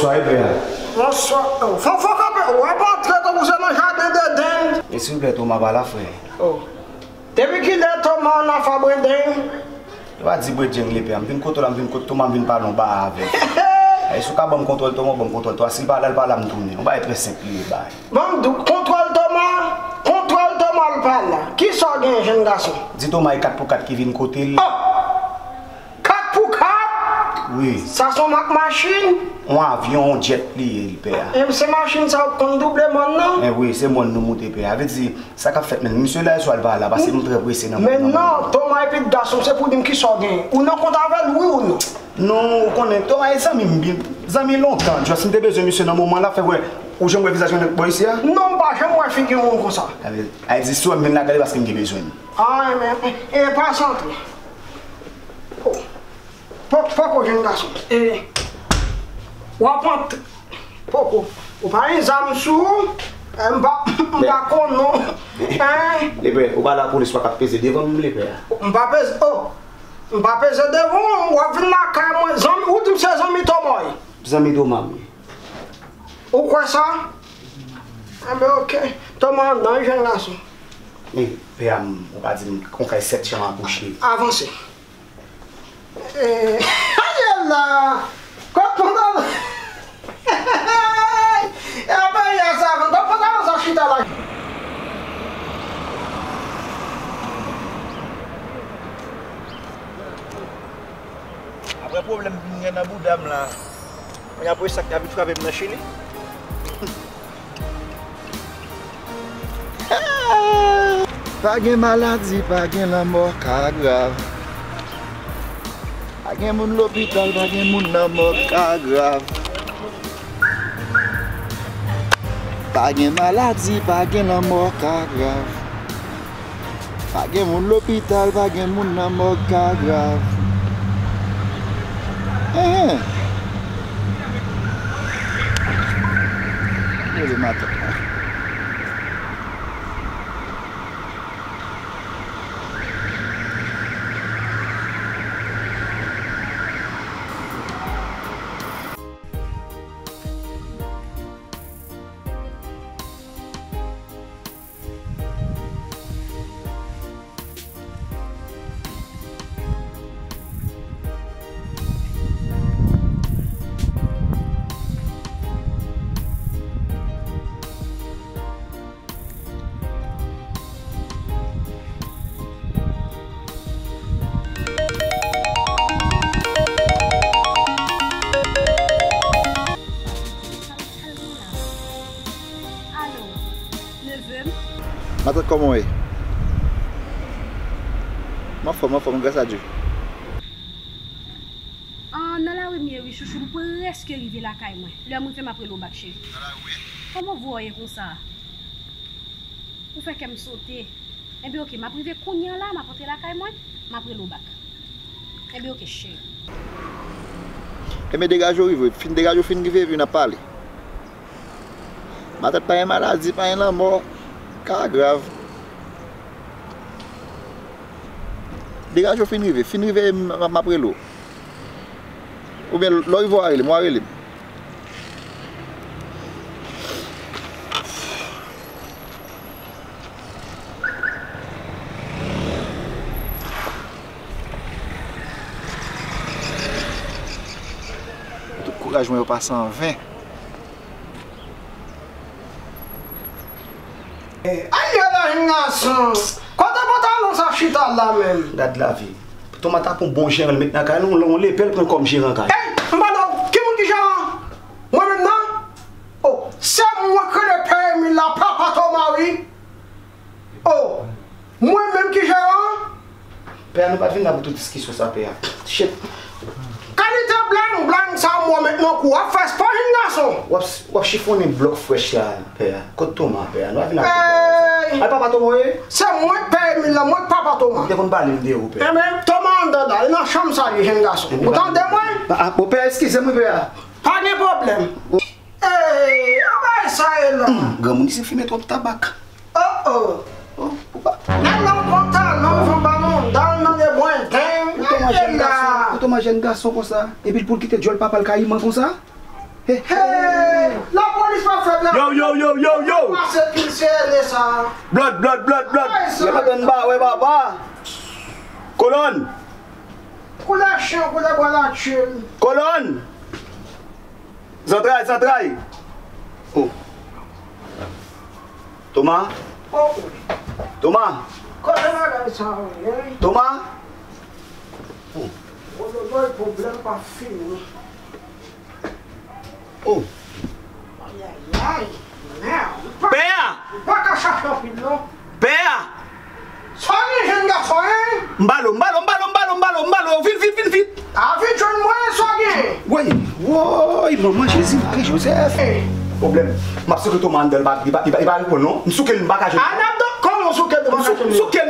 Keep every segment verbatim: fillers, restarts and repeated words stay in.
Bonswa, wi, pè a. Bonswa. Oh, fò, fò kanpe. W ap antre tankou se nan jaden Deden. E silvouplè, Toma pa la, frè. Oh. Depi kilè Toma nan afè Brenden? Yo pa di Brenden li, pè a. M vin kote w la, m vin kote Toma, m vin pale yon bagay avè l. E si w ka ban m kontwòl Toma, w ban m kontwòl Toma. Si l pa la, l pa la, m tounen. Yon bagay trè senp li ye, bay. Ban m di w, kontwòl Toma, kontwòl Toma l pa la. Kisa w genyen, jèn gason? Di Toma e kat pou kat ki vin kote l. Oh! Kat pou kat? Wi. Sa se yon mak machin? Yon avyon, yon djèt li ye, pè a. E se machin sa yo k konn double mòn nan? E wi, se mòn nou moute, pè a. Vle di, sa k ap fèt menm? Misye la, e swa l pa la, paske nou trè prese nan mòn nan. Men non, Toma epi gason, se pou di m kisa w genyen. Ou nan kont avè l, wi ou non? Non, ou konnen, Toma e zanmi m, zanmi lontan. Just m te bezwen misye nan moman la, fè wè, ou janm wè vizaj yon nèg bò isi a? Non, m pa janm wè figi yon moun konsa. A vle, a di si w wè m vin lakay li paske m gen bezwen l. Ah, men, e, pase antre. Oh. Po-, poko, jèn gason. E, w ap antre. Poko. Ou pa gen zam sou ou? E, m pa, m pa konn non. Hein? Lepè, ou pa lapolis, ou pa ka peze devan m, lepè a. M pa peze, oh. M pa peze devan w, w ap vin lakay mwen. Zanmi, ou di m se zanmi Toma w ye? Zanmi Toma m ye. Ou kwè sa? Enben, oke. Toma anndan, wi, jèn gason. Men, pè a m, ou pa di m, yon kay sèt chanm akouche. Avanse. E, ayela! Kot pantalon? E, apa, ya sa, kot pantalon sa chita la? Apre pwoblèm m gen nan bouda m la, kounye a pou e sa k t ap vin frape m nan Chili. Pa gen maladi, pa gen lanmò, ka grav. Pa gen moun lopital, pa gen moun nan mòg, ka grav. Pa gen maladi, pa gen lanmò, ka grav. Pa gen moun lopital, pa gen moun nan mòg, ka grav. Enhen. Rele matant la. Alo, neve m? Matant, kòman w ye? M anfòm, m anfòm, gras a Dye. Ah, nan lari m ye wi, chouchou, m prèske rive lakay mwen. Lè m rive, m ap rele w bak, cheri. Nan lari w ye? Kòman vwa w ye konsa? Ou fè kè m sote. Enben, oke, m ap rive kounye a la, m ap antre lakay mwen, m ap rele w bak. Enben, oke, cheri. Enben, degaje w rive. Fin degaje w fin rive, epi n ap pale. Matant, pa gen maladi, pa gen lanmò. Ka grav. Degaje w fin rive. Fin rive, m, m, m ap rele w. Oubyen lè w rive w a rele m, w a rele m. Tout kouraj mwen yo pase an ven. Ay, ala jèn gason! Kote pantalon sa chita la menm? Gad lavi. Toma ta pran bon jeran l met nan kay, yon, yon lepè l pran kòm jeran kay. Ey, m pale w, ki moun ki jeran? Mwen menm nan? Oh, se mwen k rele pè Emil la, papa Toma wi. Oh, mwen menm ki jeran? Pè a, nou pa t vin la pou tout diskisyon sa, pè a. Shit. Kalite blag, blag sa mwen met nan kou, w ap fè spò, jèn gason. W ap, w ap chifonnen blòk frèch la, pè a. Kot Toma, pè a? Nou pa vin la pou bagay sa. Ey! Ay, papa Toma w ye? Se mwen k pè Emil la, mwen k papa Toma. Ou te konn pale m de ou, pè. Enben, Toma anndan la, e nan chanm sa li ye, jèn gason. Ou tande mwen? Ah, ah, bon, pè a, eskize m wi, pè a. Pa gen pwoblèm. Ey, an bagay sa ye la. Hmm, granmoun isi fimen twòp tabak. Oh, oh. Oh, ou pa. Nèg la pran talon, fè ba moun dal nan de bwen ten. Ou tèlman jèn gason, ou tèlman jèn gason konsa. Epi l pou l kite djòl papa l kayiman konsa? Hey! Lapolis pa fè travay. Yo, yo, yo, yo, yo! Pase pil C N A sa. Blood, blood, blood, blood. Ay, sa. Yo pa tann ba, wè, papa. Kolòn. Koulè chen, koulè bwa la tchil. Kolòn. Zantray, zantray. Oh. Toma. Oh. Toma. Kote bagay sa yo ye? Toma. Oh. Wowowoy, pwoblèm pa fini. Oh. Ayayay. Mèd. Pè a! M pa ka chache anpil non. Pè a! Sa gen jèn gason, en? M ba l, m ba l, m ba l, m ba l, m ba l, m ba l. Vin, vin, vin, vin. A, vin jwenn mwen, sa gen? Woy, woy, manman Jezi, Mari Jozèf. Pwoblèm. M ap souke Toma anndan, li pa, li pa, li pa, li pa reponn non. M souke l, m pa ka jwenn. A, n ap dan, kòman w souke l, ou pa ka jwenn? M sou-, souke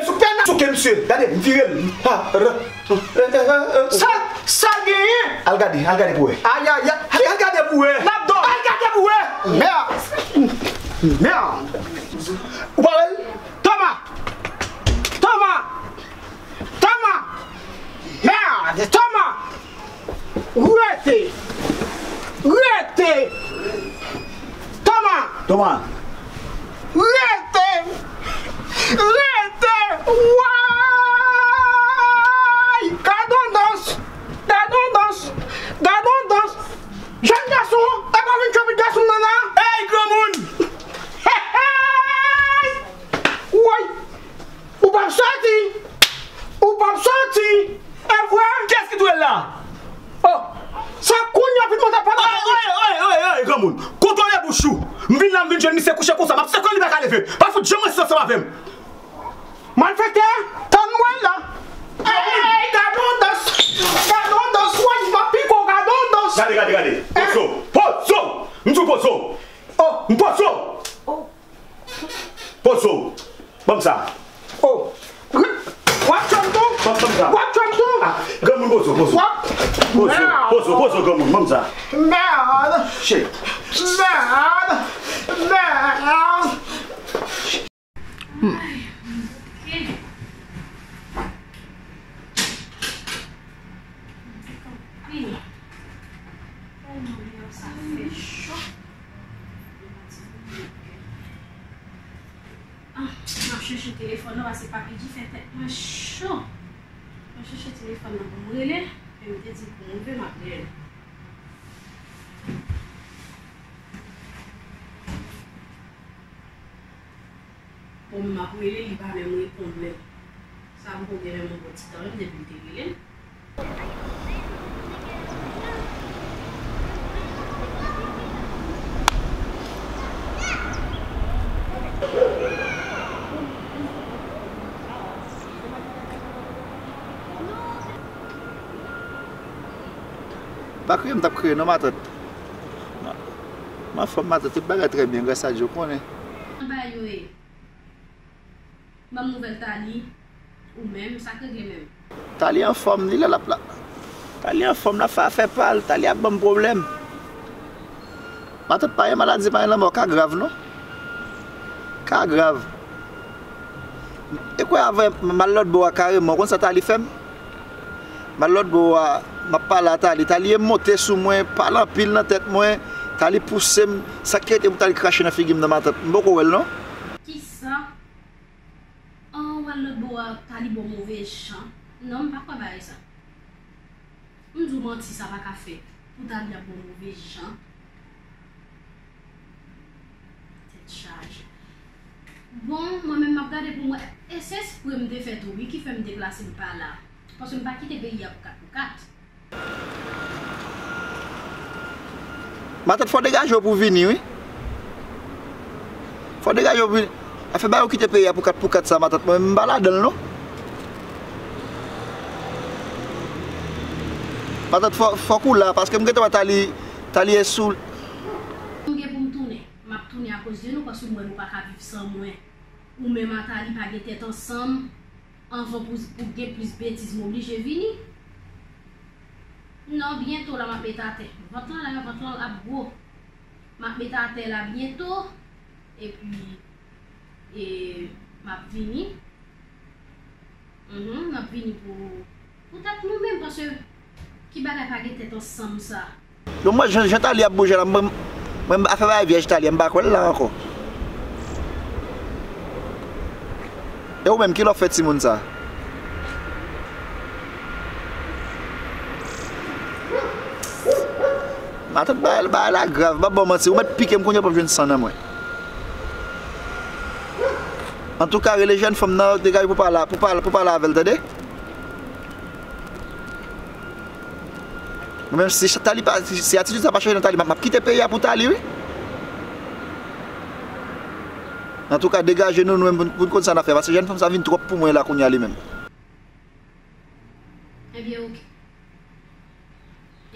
l, m souke l. Gade, m vire l. Ha, r-, r-, r-, r-, Sa, sa genyen? Al gade, al gade pou wè. Ayayay. Al, al gade pou wè. N ap dan. Al gade pou wè. Mèd. Mèd. Ou pa wè l? Toma. Toma. Toma. Mèd. Toma. Rete. Rete. Toma. Toma. Rete. Rete. Way! Gad on dans. Gad on dans. Gad on dans. Jèn gason, e pa vin tchòpit gason nan la. Ey, granmoun! Hey, hey! Woy! Ou p ap sòti! Ou p ap sòti! E vre? Kiyès ki touye l la? Oh! Se kounye a pou mwen ta pale avè w. Oy, oy, oy, oy, granmoun! Kontwole bouch ou! M vin la, m vin jwenn misye kouche konsa, m ap sekwe l, li pa ka leve. Pa fout janm rete ansanm avè m! Malfektè, tann mwen la! Ey, gad on dans! Gad on dans! Woy, m ap pike w, gad on dans! Gade, gade, gade! Poze w! Poze w! M di w poze w! Oh! M poze w! Oh! Poze w. Ban m sa. Oh. W ap tchwe m tou? Ban m sa. W ap tchwe m tou? Ah, granmoun, poze w, poze w. W ap Poze w, poze w, poze w, granmoun, ban m sa. Mèd. Shit. Mèd. Mèd. Ah, m ap chèche telefòn nan paske Papi G fè tèt mwen cho. M ap chèche telefòn nan pou m rele, men m te di pou m rive, m ap rele. Bon, m ap rele, li pa menm reponn menm. Sa poko gen menm yon bon ti tan menm depi m te rele l. Pa kriye, m t ap kriye non, matant. M anfòm, matant, tout bagay trè byen, gras a Dye, ou konnen. Anba yo ye. Ban m nouvèl Tali, ou menm, sa k regle menm? Tali anfòm, li la, l ap la. Tali anfòm, l ap fè afè pa l, Tali ap ban m pwoblèm. Matant, pa gen maladi, pa gen lanmò, ka grav non. Ka grav. E kwè avè m al lòt bò a kareman, ou konn sa Tali fè m? M al lòt bò a, m ap pale a Tali. Tali e monte sou mwen, pale anpil nan tèt mwen. Tali pouse m. Sa k rete pou Tali krache nan figi m nan, matant? M poko wè l non. Kisa? An, w al lòt bò a, Tali ba w move jan. Non, m pa kwè bagay sa. M di w manti, sa pa ka fèt. Pou Tali ap ba w move jan. Tèt chaje. Bon, mwen menm m ap gade pou mwen. E se espre m te fè tou, wi, ki fè m deplase m pa la. Paske m pa kite peyi a pou kat pou kat. Matant, fò w degaje w pou w vini, wi. Fò w degaje w pou w vini. Afè bagay ou kite peyi a pou kat pou kat sa, matant, mwen menm m pa ladan l, non. Matant, fò, fòk ou la, paske m gentan wè Tali, Tali e sou. M gen pou m tounen. M ap tounen akoz de nou, paske m wè nou pa ka viv san mwen. Ou menm a Tali pa gen tèt ansanm. Anvan pou, pou gen plis betiz, m oblije vini. Non, byento la m ap met atè. Vant lan la, vant lan ap gwo. M ap met atè la byento. Epi, e, m ap vini. Mhm, m ap vini pou, pou tèt nou menm, paske ki bagay pa gen tèt ansanm sa? Donk, mwen, jan, jan Tali ap bouje la, mwen, mwen, afè bagay vyèj Tali a, m pa kwè l la ankò. E ou menm, kilè w fè timoun sa? Matant, bagay, bagay la grav, m ap ba w manti, ou mèt pike m kounye a, w p ap jwenn san nan mwen. Antouka, rele jèn fanm nan, degaje pou pale, pou pale, pou pale avè l, tande? Mwen menm, si Tali pa, si, si atitid sa pa chanje nan Tali, m ap, m ap kite peyi a pou Tali, wi. Antouka, degaje nou, nou menm, pou n, pou n konn sa n ap fè, paske jèn fanm sa vin twòp pou mwen la kounye a li menm. Ebyen, oke.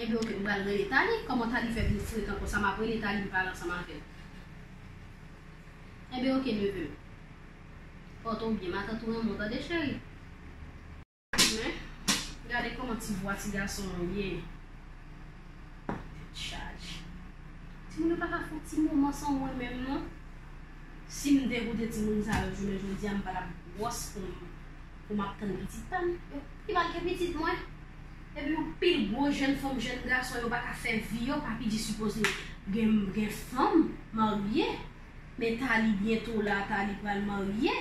Ebyen, oke, m pral rele Tali. Kòman Tali fè vin frekan konsa? M ap rele Tali, m pale ansanm avè l. Ebyen, oke, neve m. Pòte w byen, matant ou renmen w, tande, cheri. Men, gade kòman ti vwa ti gason an ye. Tèt chaje. Timoun yo pa ka fè yon ti moman san mwen menm, non. Si m te koute timoun sa yo jounen jodi a, m pa t ap gwòs pou m, pou m ap tann pitit pa m. Yo pi mal ke pitit mwen. Epi yon pil gwo jèn fanm, jèn gason, yo pa ka fè vi yo, pa pi di sipoze gen, gen fanm marye. Men Tali byento la, Tali pral marye.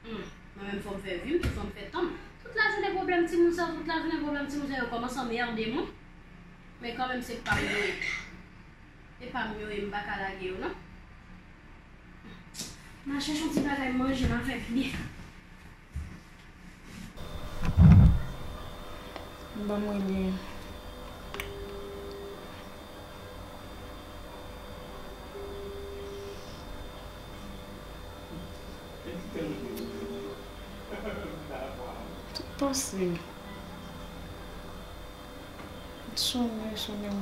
Hmm, mwen menm fò m fè vi m, fò m fè tan m. Tout lajounen pwoblèm timoun sa yo, tout lajounen pwoblèm timoun sa yo kòmanse anmède mwen. Men kanmenm se pa m yo ye. Se pa m yo ye, m pa ka lage yo non. M a chèche yon ti bagay manje, m a fè byen. Ban mwen li. Tout pase. Sonnen, sonnen.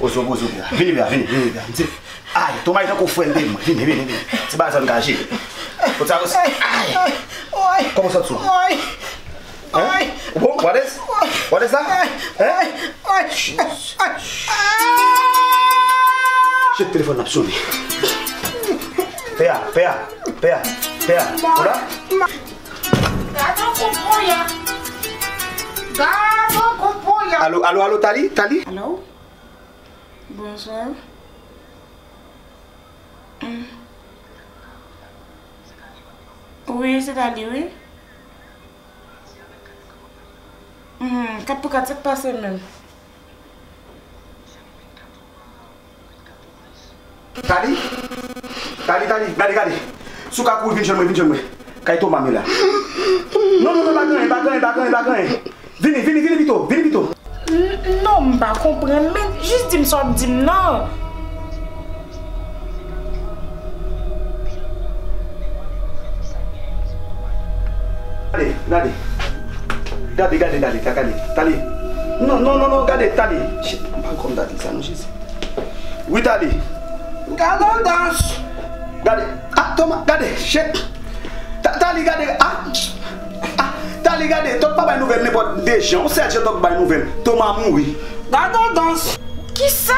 Ozobo, ozobo. Vini la, vini, vini la. M di, ay, Toma e tankou frè l de mwen. Vini, vini, vini. Se pa sa n ka jere. Kot sa, ay. Kòman w santi w? Hein? Ou bon? Ou alèz? Ou alèz la? Hein? Chèf telefòn nan ap sone. Pè a, pè a, pè a, pè a. Ou la? Gade yon kout ponya. Gade yon kout ponya. Alo, alo, alo, Tali, Tali? Alo? Bonswa. Hmm. Wi, se Tali, wi. Hmm, kat pou kat, sa k pase menm? Tali? Tali, Tali, gade, gade. Si w ka kouri, vin jwenn mwen, vin jwenn mwen. Kay Toma m ye la. Non, non, non, pa gen anyen, pa gen anyen, pa gen anyen, pa gen anyen. Vini, vini, vini pito, vini pito. N-, non, m pa konprann, men jis di m sa w ap di m nan. Gade, gade. Gade, gade, gade, gade, gade. Tali. Non, non, non, non, gade, Tali. Shit, m pa konn Tali sa, non, Jezi. Wi, Tali. Gade dans. Gade. Ah, Toma, gade. Shit. Ta-, Tali, gade. Ah. Ah, Tali, gade. Dòk pa bay nouvèl nenpòt de jan. Yon sèl jan Dòk bay nouvèl. Toma mouri. Gade dans. Kisa?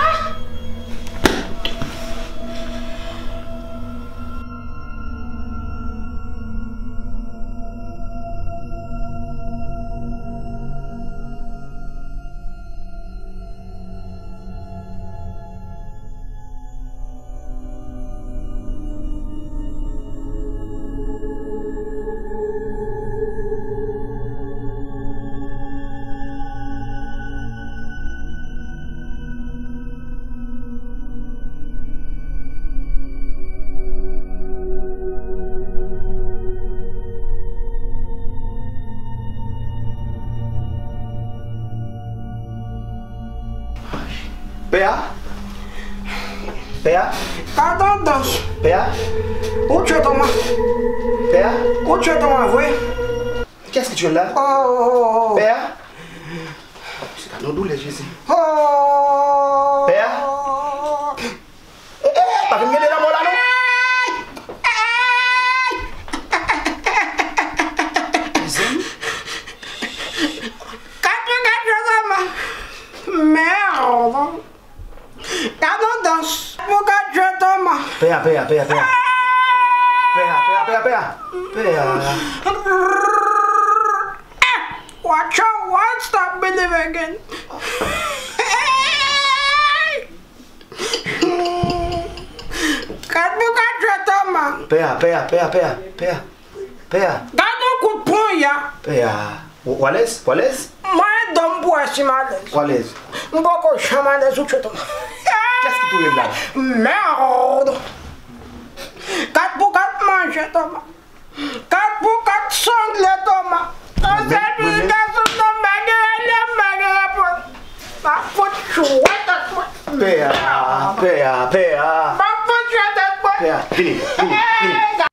Pè a? Pè a? Gade dans. Pè a? Ou tchwe Toma. Pè a? Ou tchwe Toma vre. Kiyès ki tchwe l la? Oh, oh, oh, oh. Pè a? Se ta nan doulè, Jezi. Oh. Pè a? Eh, eh, pa vin gen de lanmò la, non. Mezanmi. Gade, gade, gade, mèd. Gad yon dans. Pou gad jwe Toma. Pè a, pè a, pè a, pè a. Pè a, pè a, pè a, pè a. Pè a. Eh, watch out, watch, stop believe again. Gad pou gad jwe Toma. Pè a, pè a, pè a, pè a, pè a, pè a. Pè a. Gad yon kout ponya. Pè a. W, w alèz? W alèz? Mwen, dòm pou wè si m alèz. W alèz? M poko janm alèz ou tchwe Toma. Kiyès ki touye m la? Merde! Kat pou kat manje Toma. Kat pou kat sangle Toma. Yon sèl piblikasyon nan m pa gen rele, m pa gen repons. M ap fout jwèt ak mwen. Pè a, pè a, pè a. M ap fout jwèt ak mwen. Pè a, vini, vini, vini.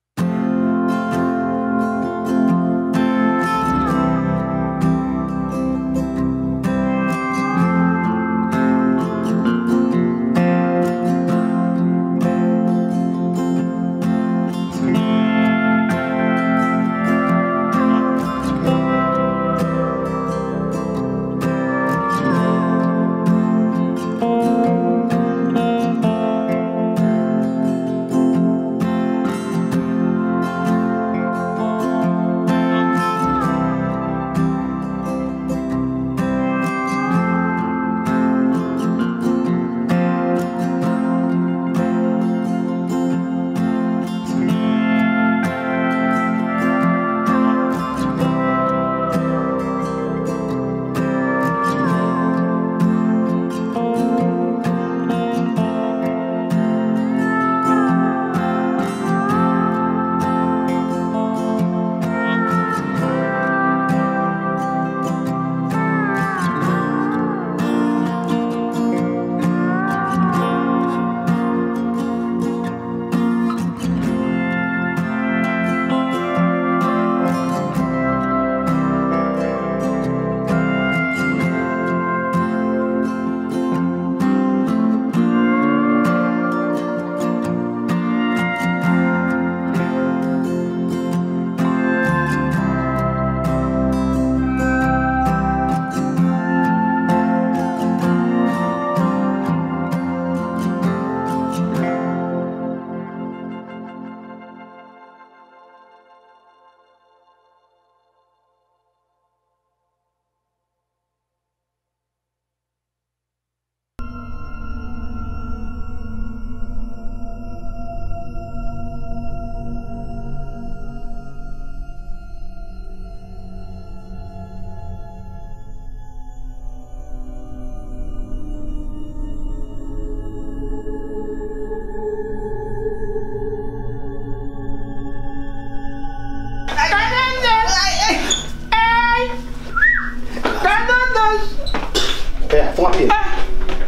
Pè a, fon apye la.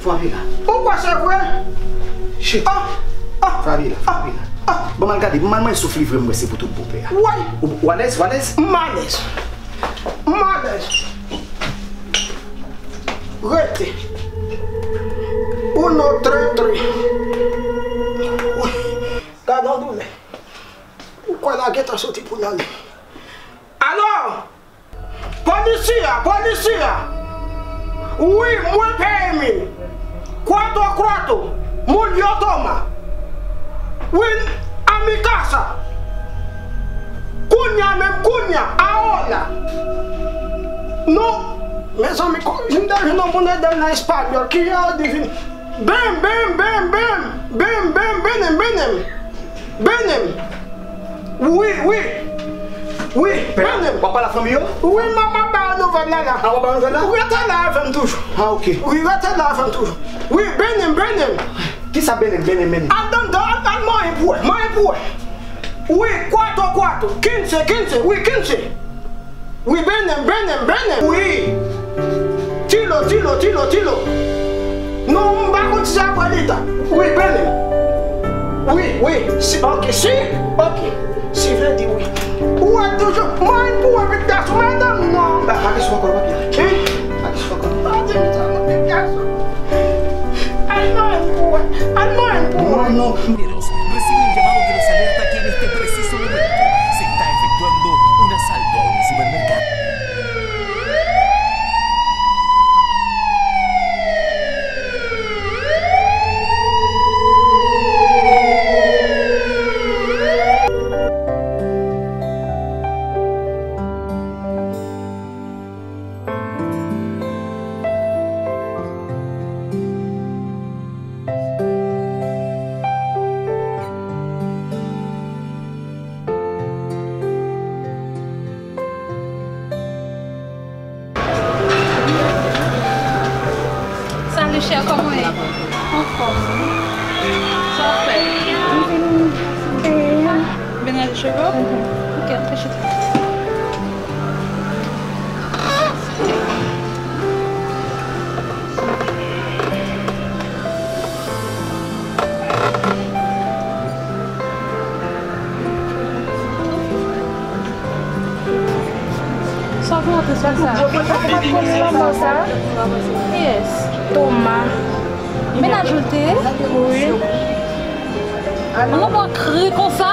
Fon apye la. Ou kwè se vre? Shit. Fon apye la, fon apye la. Ban m al gade, ban m al manyen souf li vre, m wè se pou tout bon, pè a. Ou, ou alèz, ou alèz? M alèz. M alèz. Rete. Uno, tres, tres. Gad yon doulè. Ou kwè l a gentan soti pou l ale. Alo! Polisi a, polisi a! Wi, mwen peye mil. Kwato, kwato, moun yo Toma. Wi, amikasa. Kounya menm, kounya, aola. Non, mezanmi, ko-, m te jwenn yon moun ede m nan espanyòl, ki a divin. Bem, bem, bem, bem. Bem, bem, benem, benem. Benem. Wi, wi. Wi, benem. W ap pale ak fanmi yo? Wi, m ap ba yo nouvèl la, la. A, w ap ba yo nouvèl la? Rete la avè m toujou. A, ok. Wi, rete la avè m toujou. Wi, benem, benem. Kisa benem, benem, benem? Al anndan, al, al manyen pou wè, manyen pou wè. Wi, kwato, kwato. Kinse, kinse, wi, kinse. Wi, benem, benem, benem. Wi. Tilo, tilo, tilo, tilo. Non, m pa konn si se apre leta. Wi, benem. Wi, wi. Si, ok, si. Ok. Si vle di wi. Ou wè toujou. Mwen pou wè pitit gason, madanm non. Pa, pa kesyon ankò, pa pye. Hein? Pa kesyon ankò. Pa di m sa non, pitit gason. Al mwen pou wè. Al mwen pou wè. Non, non. Recibe un llamado que los alerta que en este preciso momento se está efectuando un asalto a un supermercado. Chè, kòman w ye? Anfòm. Sa w ap fè? M vin benyen. Benyen cheve w? Mhm. Ok, antre chita. Sa w ap montre sou sa? Ou pa konn lanmò sa? Kiyès? Toma. Mennaj ou l te ye? Wi. Lanmò kri konsa?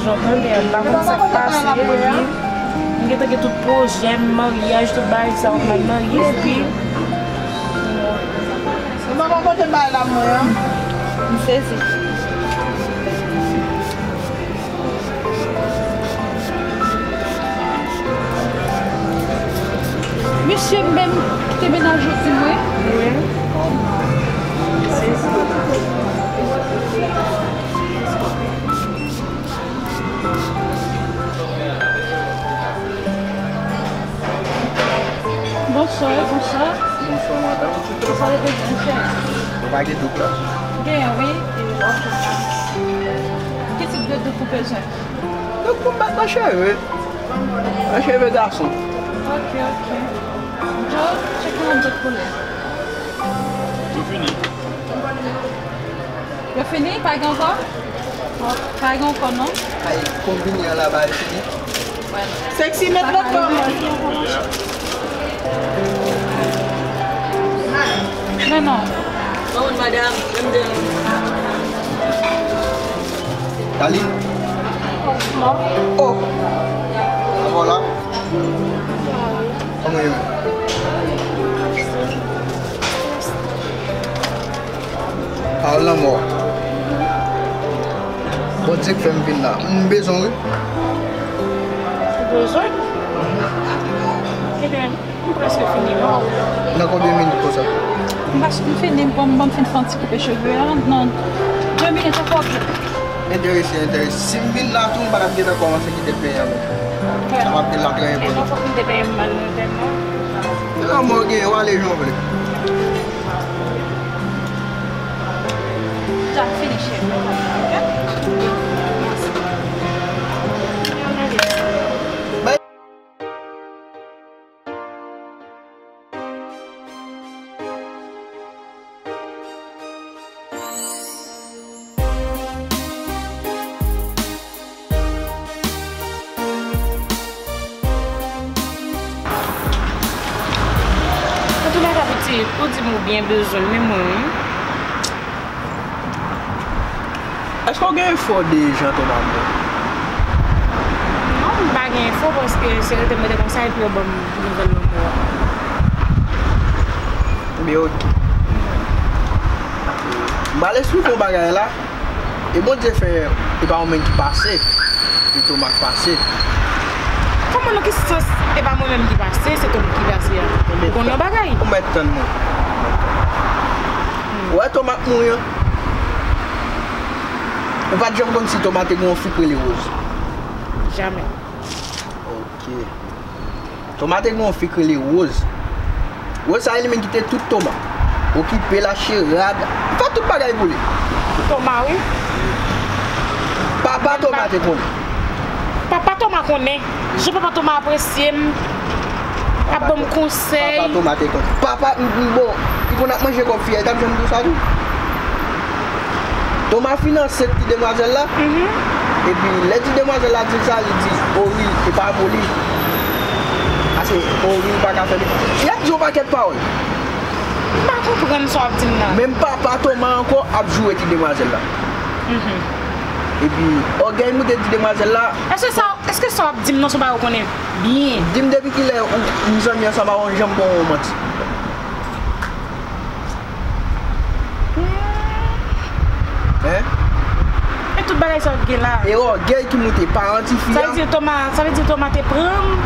Jan w tande a, m pa konn sa k pase, epi m gentan gen tout pwojè m, maryaj, tout bagay sa, m al marye, epi Ou pa konn kote bay la mwen an. M sezi. Misye menm ki te mennaj ou di mwen. Wi. M sezi. Bonswa, bonswa. Bonswa, madanm. Bonswa, bonswa. Ou pa gen doub la? Gen, wi. Ki tip de doub ou bezwen? Doub pou m met nan cheve. Nan cheve gason. Ok, ok. Joe, tcheke yon dòt koulè. Yo fini? Yo fini? Pa gen ankò? Pa gen ankò, non? Ay, konbine an la, ba, yo fini. Sexy, met lòt bò, man. Non, non. Bon, madame, m de. Darline. Oh. Voilà. Kòman yo ye? Al nan mò. Bondye k fè m vin la. M bezwen w wi. Ou bezwen? Ebyen, m prèske fini non. Nan konbyen minit konsa? M pa, m fini, m, m fin fè yon ti koupe cheve a. Nan de minit ankò. Enterese, enterese. Si m vin la tou, m pa t ap gentan kòmanse kite peyi a menm. Sa m ap gen la trè enpòtan. Fòk m te peye m mal nan tèlman. Nan mò gen, w ale jan w vle. Jan fini cheve. Antoulèka pitit, ou di m ou byen bezwen l, men mwen wi. Èske w gen enfo de jan Toma mouri? Non, m pa gen enfo paske se rete m rete konsa epi yo ban m nouvèl lanmò a. Ebyen, oke. M pral esplike w bagay la. E Bondye fè, e pa ou menm ki pase, e Toma k pase. Kòman, nan ki sans e pa mwen menm ki pase, se Toma ki pase a? Ou konn yon bagay? Ou mèt tann mwen. Ou wè Toma k mouri an? Ou pa t janm konn si Toma te gen yon fi k rele Rose? Jamè. Ok. Toma te gen yon fi k rele Rose. Rose sa e li menm ki te tout Toma. Okipe l, achte rad, fè tout bagay pou li. Toma, wi. Papa Toma te konnen. Papa Toma konnen. Jan papa Toma apresye m, ap ban m konsèy. Papa Toma te konnen. Papa, m, m, bon, li konn ap manje kòb fi a, li t ap janm di w sa tou? Toma finanse ti demwazèl la. Mhm. Epi, lè ti demwazèl la di l sa, li di, o wi, e pa pou li. Ase, o wi, ou pa ka fè li. Y ap di yon pakèt pawòl. M pa konprann sa w ap di m nan. Menm papa Toma ankò ap joure ti demwazèl la. Mhm. Epi, ògèy moute ti demwazèl la. Èske sa, èske sa w ap di m nan se yon bagay ou konnen byen? Di m depi kilè ou, m zanmi ansanm avè w, m janm ba w yon manti? Hein? E tout bagay sa w gen la. E ògèy ki moute, paran tifi a. Sa vle di Toma, sa vle di Toma te pran m,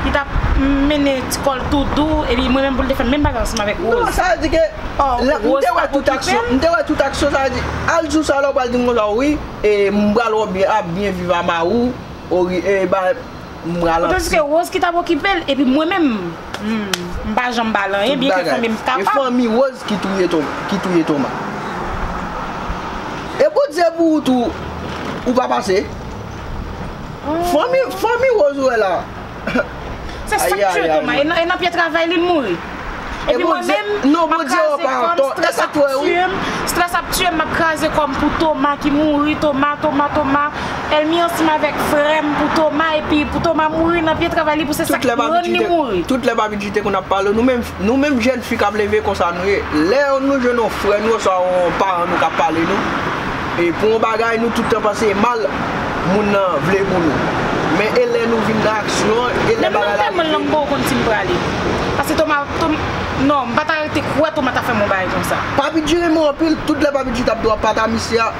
li t ap mennen ti kò l tou dou, epi mwen menm pou l te fè menm bagay ansanm avèk Rose. Non, sa vle di ke, oh, m te wè tout aksyon, m te wè tout aksyon, sa vle di, al jou sa la, ou pral di m konsa, wi, e m pral wè w byen, ap byen viv a mari w, o wi, e ba, M ralanti. Tandiske Rose ki t ap okipe l, epi mwen menm, hmm, m pa janm ba l anyen, byen ke fanmi m kapab. E fanmi Rose ki touye Toma, ki touye Toma. E Bondye pou ou tou, ou pa pase. Fanmi, fanmi Rose ou wè la. Se sa k tiye Toma. E nan, e nan pye travay li l mouri. Epi mwen menm, m ap kraze kò m, strès ap tiye m, strès ap tiye m, m ap kraze kò m pou Toma ki mouri, Toma, Toma, Toma. Èlmi ansanm avèk frè m pou Toma, epi pou Toma mouri nan pye travay li, pou se sa k rann li mouri. Tout lè papi G te konn ap pale, nou menm, nou menm jèn fi k ap leve konsa nou ye. Lè nou jwenn yon frè nou, oswa yon paran nou k ap pale nou, e pou yon bagay, nou tout tan panse e mal moun nan vle pou nou. Men e lè nou vin nan aksyon, e lè bagay la rive. Menm nan tèt mwen, m poko konn si m prale. Paske Toma, Toma, non, m pa ta rete kwè Toma ta fè m yon bagay konsa. Papi G renmen w anpil, tout lè papi G t ap di w ap pata misye a,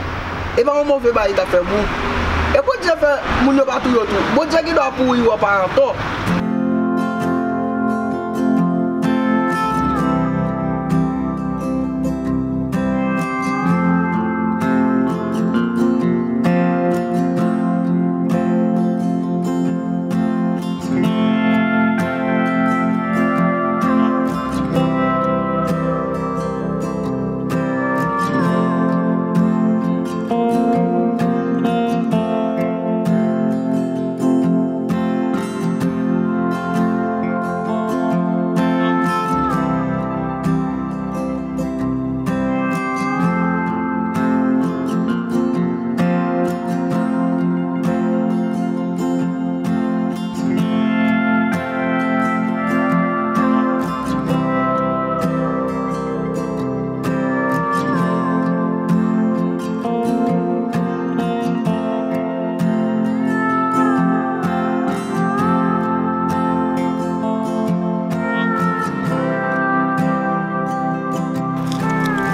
e pa yon move bagay li t ap fè pou ou. E Bondye fè moun yo pa touye w tou. Bondye gen dwa pouri w pa antò.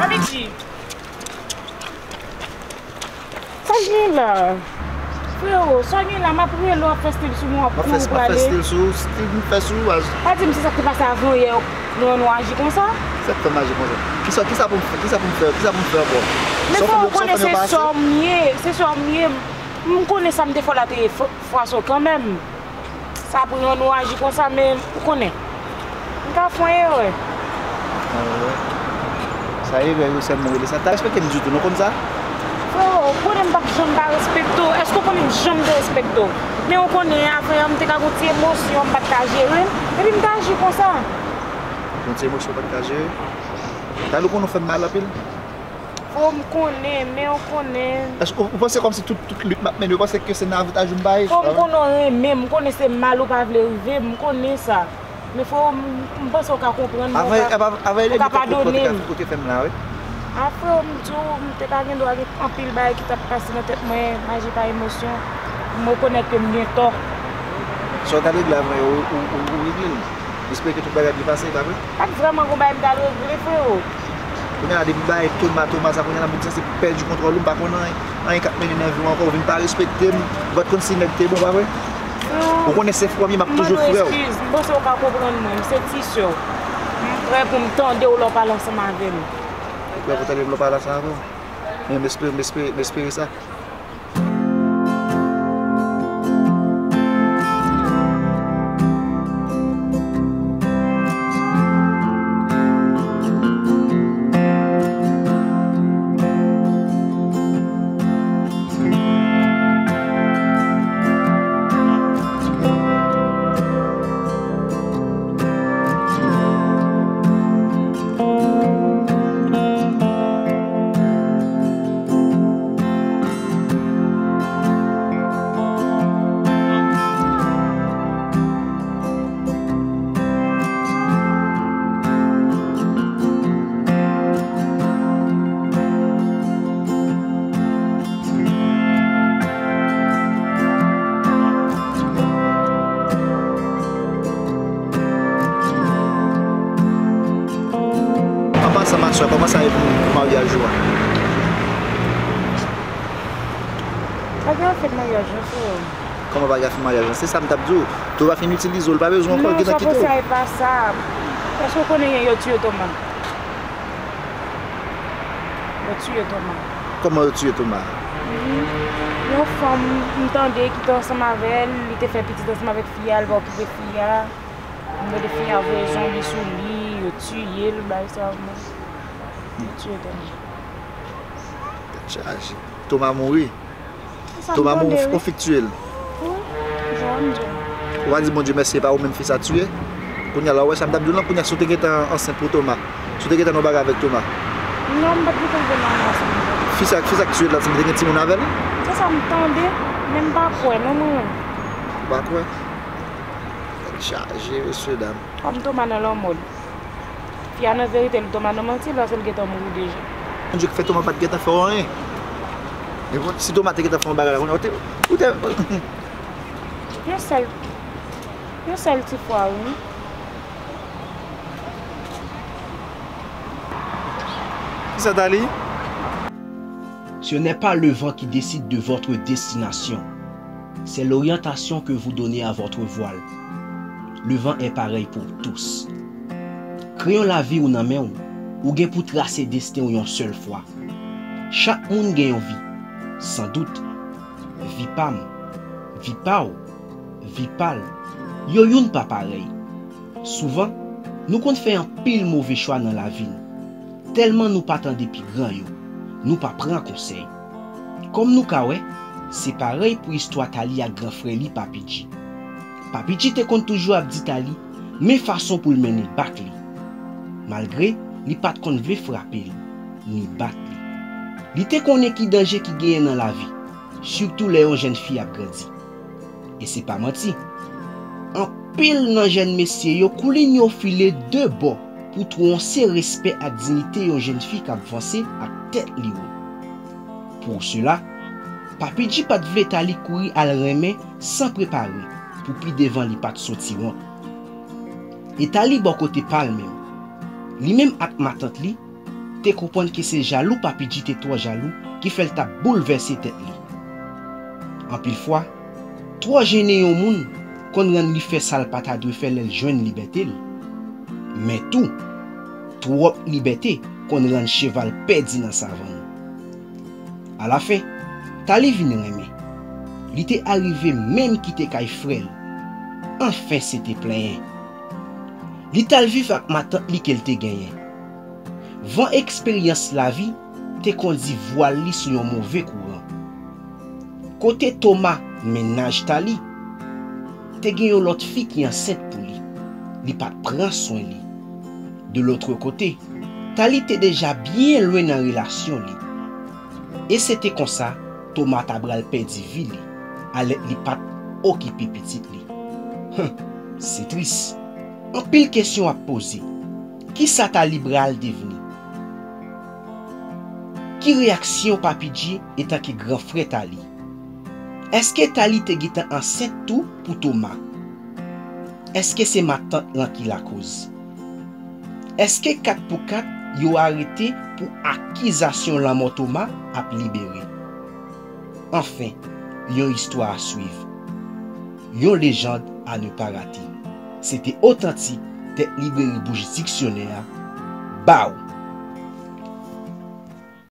Papi G. Sa k gen la? Frero, sa k gen la? M ap rele w, w ap fè stil sou mwen, w ap kouri w prale. M ap fè stil sou ou, stil m fè sou ou, baz. Pa di m se sa k te pase avan yè, nou, nou aji konsa? Sa k fè m aji konsa? Kisa, kisa pou m fè, kisa pou m fè, kisa pou m fè ankò? Men frero, ou konnen se sè w m ye, se sè w m ye. M konnen sa m te fè w la te fwa sou kanmenm. Sa pou rann ou aji konsa, men ou konnen. M ka fè yon erè. Sa erè yo sèlman rele sa. Ta respekte m ditou, nou konn sa? Frero, ou konnen m p ap janm pa respekte w. Èske ou konnen m janm te respekte w? Men ou konnen, avan yè, m te ka gon ti emosyon, m pa t ka jere m. Epi m t aji konsa. Gon ti emosyon w pa t ka jere? Talè ou konnen w fè m mal anpil? Frero, m konnen, men ou konnen. Èske ou, ou panse kòmsi tout, tout lit m ap mennen, ou panse ke se nan avantaj ou m bay? Frero, m konnen w renmen m, m konnen se mal ou pa vle rive m, m konnen sa. Men frero, m, m panse w ka konprann mwen, w ka padone m. Ou te fè m la, wi. A frero, m di w, m te ka gen dwa gen anpil bagay ki t ap pase nan tèt mwen, aji pa emosyon. M rekonèt ke m gen tò. Sa w t al regle avan yè, ou, ou, ou, ou regle l. M espere ke tout bagay byen pase, pa vre? Pa t vrèman gon bagay m t al regle, frero. Kounye a depi bagay Toma, Toma sa, kounye a la m sanse pèdi kontwòl ou, m pa konn anyen, anyen k ap mennen nan vi w ankò, ou vin pa respekte m, ou pa t konn si nèg te bon, pa vre? Ou konnen se fanmi m, m ap toujou frè w. M mande w eskiz, m panse w ka konprann mwen, m se ti sè w. M prè pou m tande w lè w pale ansanm avè m. Ou prè pou tande m lè w pale ansanm avè w? Men m espere, m espere, m espere sa. An pasan, ma sè, kòman sa ye pou, pou maryaj ou a? Pa gen afè maryaj, non, frè. Kòman pa gen afè maryaj la? Se sa m t ap di w. Tou va fin itilize w, l pa bezwen w ankò, l gentan kite w. Non, sa konsa, e pa sa. Èske w konnen yè yo tiye Toma? Yo tiye Toma. Kòman yo tiye Toma? Mhm. Yon fanm, m tande ki te ansanm avè l, li te fè pitit ansanm avèk fi a, li pa okipe fi a. M tande fi a voye zonbi sou li, yo tiye l, bagay sa, bon. Yo tiye tande. Tèt chaje. Toma mouri. Toma mouri, yon fi k tiye l. Wi, jan w di. Ou pa di Bondye mèsi, e pa ou menm fi sa tiye. Kounye a la, ou wè sa m t ap di w lan, kounye a, si w te gentan ansent pou Toma, si w te gentan nan yon bagay avèk Toma. Non, m pa t gentan vle nan yon ansent. Fi sa, fi sa k tiye l la, si m te gen timoun avè l? Se sa m tande, men m pa kwè, non, mwen menm. Ou pa kwè? Tèt chaje, mesye dam. Kòm Toma nan lanmò l. Fi a nan verite, li Toma nan manti, paske l gentan mouri deja. Bondye k fè Toma pa t gentan fè w anyen. Men bon, si Toma te gentan fè yon bagay la, kounye a, ou te, ou te, yon sèl, yon sèl ti fwa, wi. Kisa Tali? Ce n'est pas le vent qui décide de votre destination. C'est l'orientation que vous donnez à votre voile. Le vent est pareil pour tous. Kreyon lavi w nan men w, ou gen pou trase desten w yon sèl fwa. Chak moun gen yon vi, san dout. Vi pa m, vi pa w, vi pa l, yo youn pa parèy. Souvan, nou konn fè anpil move chwa nan lavi n. Tèlman nou pa tande pi gran yo, nou pa pran konsèy. Kòm nou ka wè, se parèy pou istwa Tali ak gran frè li Papi G. Papi G te konn toujou ap di Tali men fason pou l mennen bak li. Malgre li pa t konn vle frape l, ni bat li. Li te konnen ki danje ki genyen nan lavi, sitou lè yon jèn fi ap grandi. E se pa manti. Anpil nan jèn mesye yo koulin yo file de bò pou twonse respè ak diyite yon jèn fi k ap vanse ak tèt li wo. Pou sela, Papi G pa t vle Tali kouri al renmen san prepare pou pi devan li pa t soti wont. E Tali bò kote pa l menm. Li menm ak matant li, te konprann ke se jalou Papi G te twò jalou ki fè l t ap boulvèse tèt li. Anpil fwa, twò jennen yon moun konn rann li fè sa l pa ta dwe fè lè l jwenn libète l. Men tou, twòp libète konn rann cheval pèdi nan savann. Alafen, Tali vin renmen. Li te arive menm kite kay frè l. Anfen, se te plenyen. Li t al viv ak matant li ke l te genyen. Van eksperyans lavi te kondi vwal li sou yon move kouran. Kote Toma, mennaj Tali, te gen yon lòt fi ki ansent pou li, li pa t pran swen li. De l'autre côté, Tali te deja byen lwen nan relasyon li. E se te konsa, Toma ta pral pèdi vi li, alèt li pa t okipe pitit li. Hum, se tris. Anpil kesyon ap poze. Kisa Tali pral devni? Ki reyaksyon Papi G etanke gran frè Tali? Èske Tali te gentan ansent tou pou Toma? Èske se matant lan ki lakoz? Èske kat pou kat yo arete pou akizasyon lanmò Toma ap libere? Anfen, yon istwa a swiv. Yon lejand a ne pa rate. Se te Otantik, Tèt Libreri Bouch Diksyonè a, ba w!